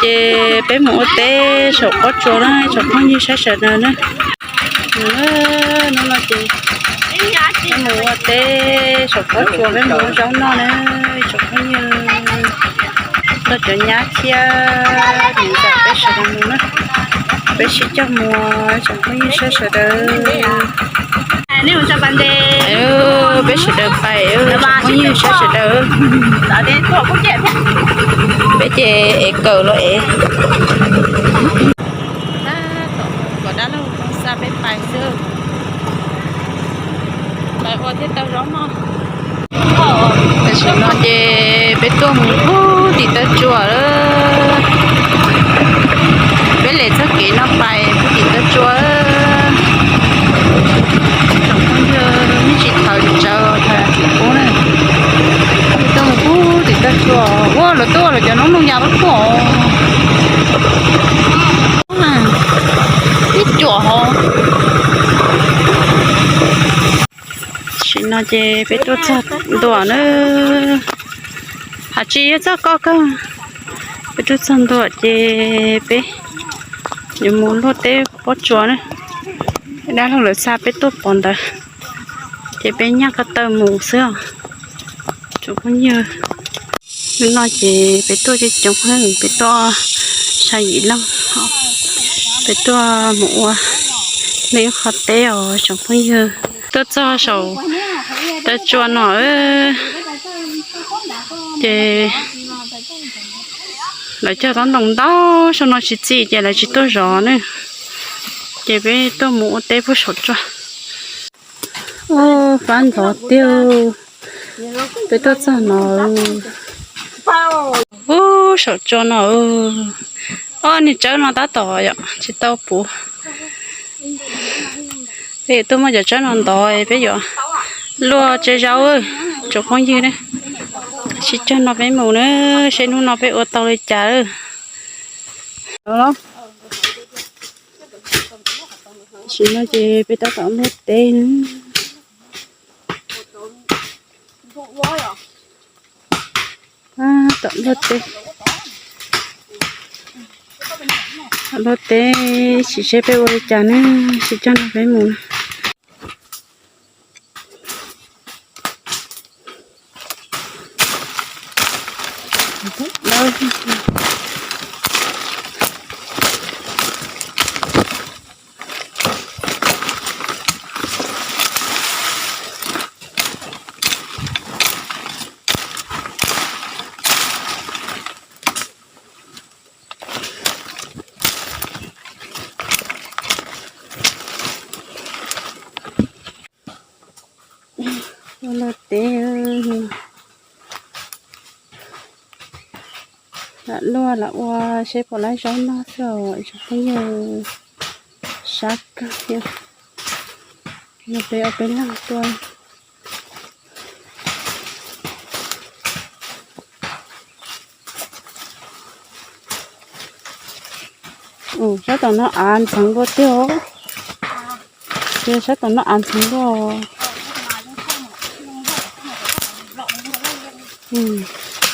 Ces peb mus ua teb saum pob tsuas na, tsoom phooj ywg sawv daws na. Hnub no ces peb mus ua teb saum pob tsuas, peb mus ua zaub noj na, tsoom phooj ywg. Txog cov nyab thiab niam ntxawm peb sawv daws mus na. Peb sib cog mus, tsoom phooj ywg sawv daws. Peb sawv daws pais, tsoom phooj ywg sawv daws. Peb ces es kawm los es. Kom dab laug xa peb pais xwb. Pais ua thiaj tau zaub noj. Tam sim no ces peb tuaj mus pug tim taw tsua lawm. Peb lem txoj kev no pais pug tim taw tsua. Tsoom phooj ywg, nej tsis thaum tsawv thaum tsis pub na. Peb tuaj mus pug tim taw tsua. Ua los tuaj los cov noob noog ya pab puag. Ib cuam hov. Tam sim no ces peb tuaj txog ntua na. Hais tsis yog txog koj kawg. Peb tuaj txog ntua ces peb yuav mus luaj teb pob tsuas na. Dab laug lawv xa peb tuaj pov ntawd, ces peb nyaj ko taw mus xwb os. Tsoom phooj ywg, hnub no ces peb tuaj coob coob, peb tuaj saib yim leej, peb tuaj mus ua ib qho teb os tsoom phooj ywg. Tuaj txog saum taw tsua no ces lawv cog tob ntoo ntau, saum no tsis txim ces lawv tsis tuaj zov na. Ces peb tuaj mus ua teb puag saum tsua. Ub, fab ntxov tiag. Peb tuaj txog no. Ub, saum tsua no. Ob niag tsawb no tab tom yom tsis tau puv. Peb yuav tuaj muab cov tsawb no ntov peb yuav luaj tseb zaub, tsoom phooj ywg na. Sib cog no peb mus na, seb hnub no peb ua tau li cas. Tam sim no ces peb tab tom luaj teb. Tab tom luaj teb. Luaj teb sim seb peb ua li cas ne, sib cog no peb mus na. Ua luaj teb, lam luaj lam ua seb puas laib zaub noj xwb os tsoom phooj ywg. Sab kawg thiab. Yog peb ob peb leeg tuaj. Sab tom no av ntxeev dua tiag os. Sab tom no av ntxeev dua.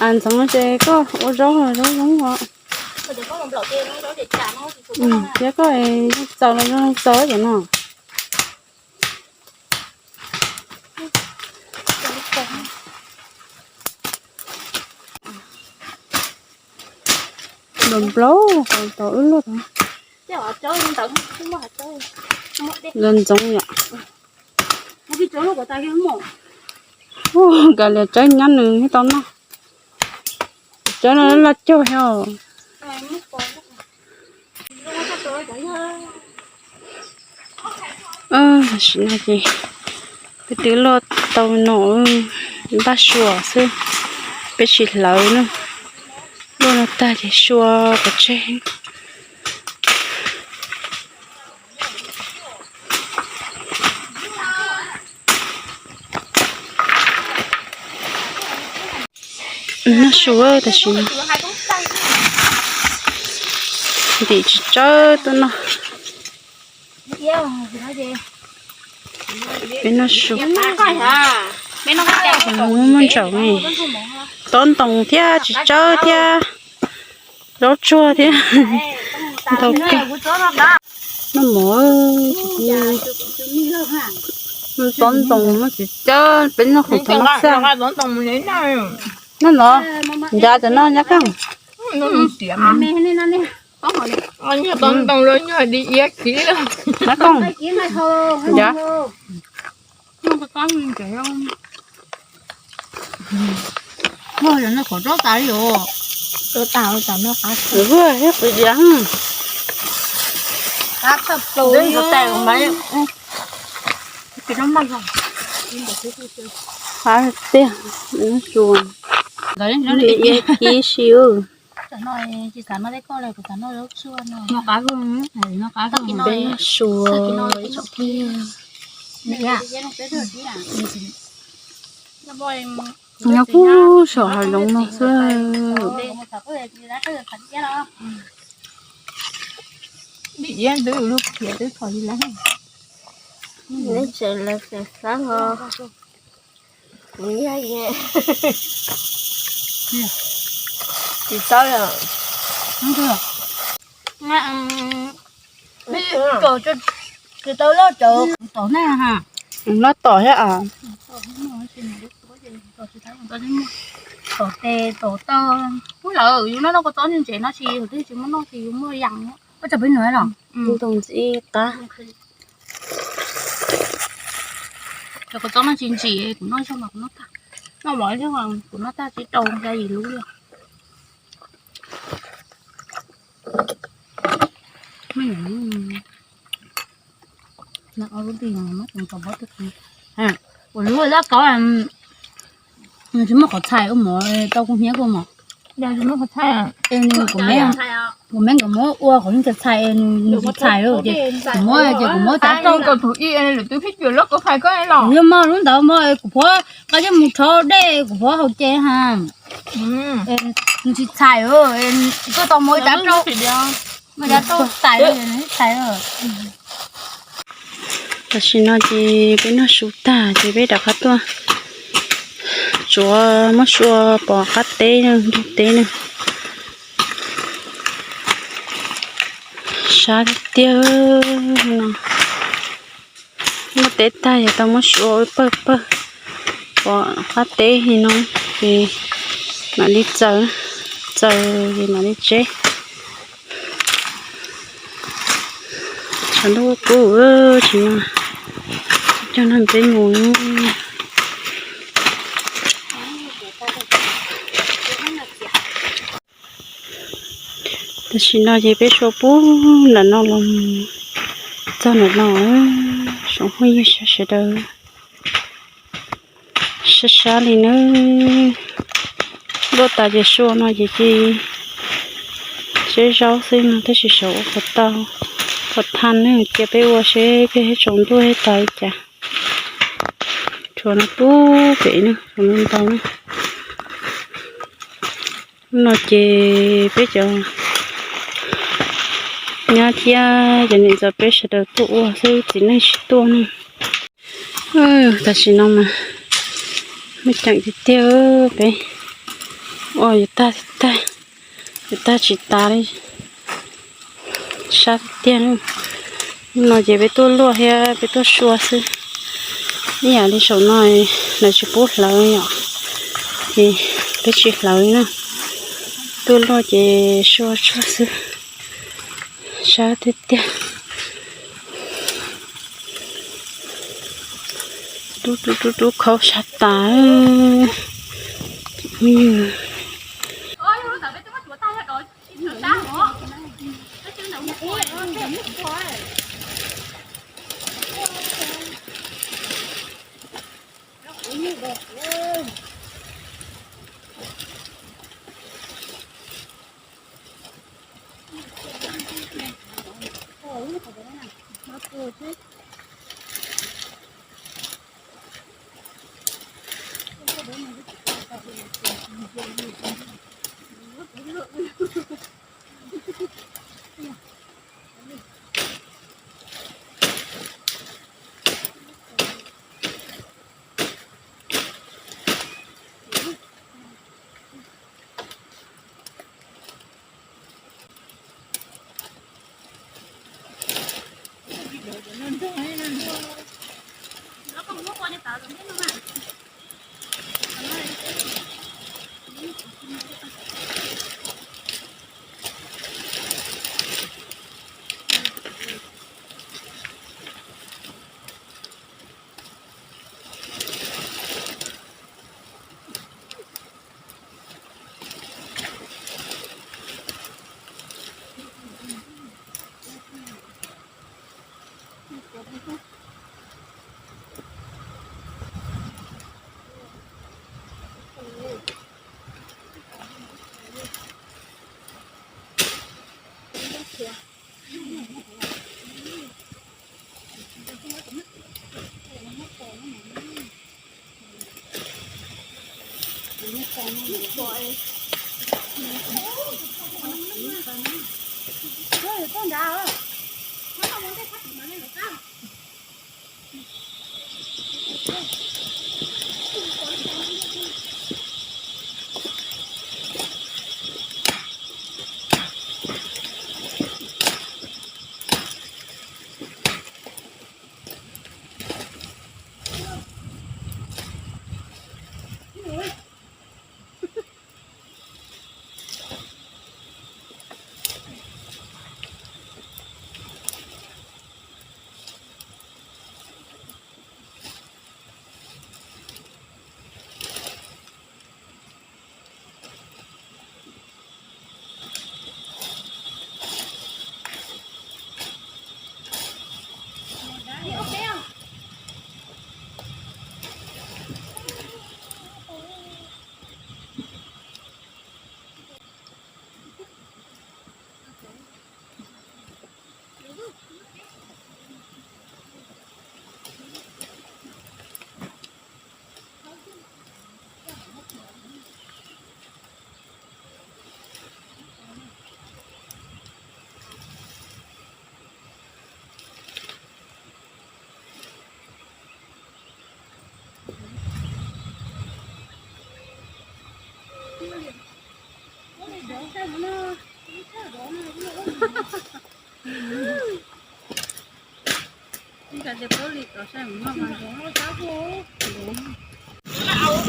Av ntxeev ces koj ua zaub, zaub zoo os. Thiab koj txaus los zoo txaus cov no. Nplaum nplaum tau wb luaj. Los ntxoov yom. Kav liam tsawb nyab nws thiaj tau noj. Tsawb no laj cog thiab. Tam sim no ces peb twb luaj tau no, npaj sua xwb, peb tsis hlawv na. Luaj no tag ces sua pov tseg. Noj su tam sim no, ntim tsis tsawg tuaj noj. Peb noj su, muaj ntsaum, tob ntoos thiab tsis tsawg thiab. Zaub tsuag thiab. Ntau kawg. Noj mov, noj tob ntoo no tsis cab peb noj qhov thov no xwb. Noj no, ncav cov no nyob koj. Ncav. Muaj cov no qhov rob tas li os. Rob tas tas no qab. Qab tshaj plaws li os. Qab tiag, suav. Kib si. Peb noj suav, nyob kub saum hav zoov no xwb. Tseem lawv fem fab ho. Kuv yog tsis txawb os. Tsis tau loj cov tom nej ha. Loj tom thiab os. Tom tes tom taw. Ub, lawv yus noj noj kua txob ntse ntse no tsis, thaum twg tsis muaj noj ces yus muaj yam. Ua tsam peb noj los. Ntoo ntxim qab. Cov kua txob no tsis ntsim, kuv noj zog mas kuv noj tag. Noj mov zog kuv noj tag tsis rau xya yim lub li. Ua lub laj kaub, nws tsis muaj qhov txhais ua mov, tau kuv hnyiab kua mov. Kuv me nkawd muab ua qhov txhais, nws tsis txhais, ces kuv muab, ces kuv muab cav rau. Kuv yog mog lub ntawd mog, kuv phuab qab coj mus rhaub dej, kuv phuab hau ce ha. Nws tsis txhais, tuaj tau muab cav rau, muab cav rau txhais, txhais. Tam sim no ces peb noj su tag ces peb rov qab tuaj tsuav muab sua pov qab teb na, ntug teb na. Sab tiag tiag no. Muab teb tag yog tau muab sua ua pawg pawg pov qab teb li no, ces mam li txaws, txaws ces mam li tseb. Tshav ntuj kub, tsis no cog nrog peb mus. Tam sim no ces peb sua puag nram no los txog nram no, tsoom phooj ywg sawv daws. Sab sab li nawb. Luaj tas ces sua no ces cia tseb zaub xwb no tab sis xyov ua puas tau. Qhov thaj no cia peb ua seb peb tsaus ntuj thiab tau li cas. Tshuav no pub pem no, tshuav no ntau na. Hnub no ces peb cov nyab thiab cov niam ntxawm peb sawv daws tuaj ua xwb, txiv neej tsis tuaj na. Tam sim no mas muaj ceem tiag tiag, peb ua yuav tag tag, yuav tag tsis tas li, sab tiag tiag. Hnub no ces peb tuaj luaj thiab peb tuaj sua xwb. Ib yam li saum no lawv tsis pub hlawv yom, ces peb tsis hlawv na. Tuaj luaj ces sua tsuag xwb. Sab tiag tiag. Rub rub rub rub khaub sab tas. Tam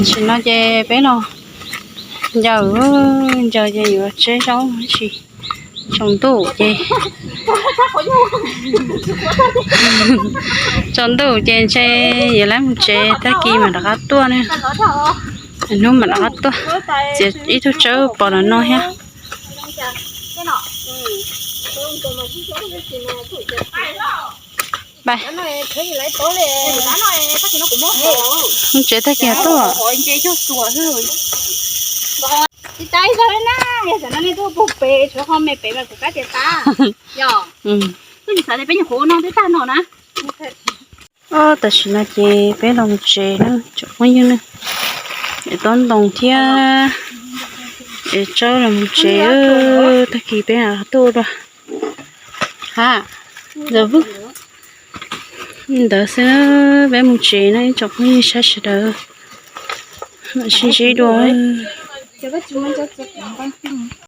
sim no ces peb los ncaws, ncaws ces yuav tseb zaub tsis tsaus ntuj ces, tsaus ntuj ces ntshe yuav lawv mus tsev, tag kis mam rov qab tuaj na. Hnub mam rov qab tuaj, txiav ib tug tsawb pos los no thiab. Mus tsev tag kis tuaj. Ob, tam sim no ces peb los mus tsev na tsoom phooj ywg na. Es tob ntoo thiab es tsawb los mus tsev, tag kis peb mam tuaj dua. Ha, ntawd vwj ntawd xwb, peb mus tsev na ib tsoom phooj ywg sawv daws. Mam sib ntsib dua.